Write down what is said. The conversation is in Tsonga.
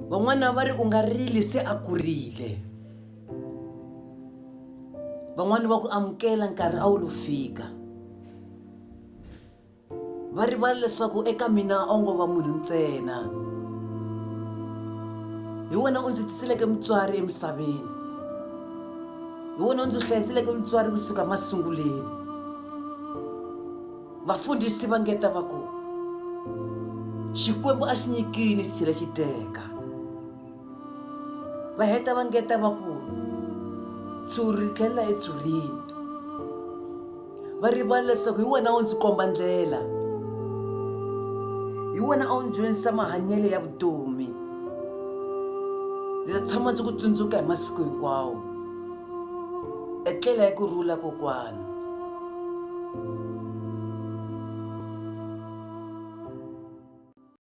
Van'wana va ri u nga rili se a kurile. Van'wana va ku amukela nkarhi a wu lo fika. Va rivala leswaku eka mina a wu ngo va munhu ntsena. Hi wena u ndzi tiseleke mutswari emisaveni. Hi wena u ndzi hlayiseleke mutswari kusuka masunguleni. Vafundhisi va ngeta va ku, Xikwembu a xi nyikini xi tlhela xi teka. Va heta va ngeta va ku, Tshuri ri tlhelela etshurini. Va rivala leswaku hi wena a wu ndzi komba ndlela, hi wena a wu ndzi dyondzisa mahanyelo ya vutomi. Ndzi ta tshama ndzi ku tsundzuka hi masiku hinkwawo. Etlela hi ku rhula kokwana.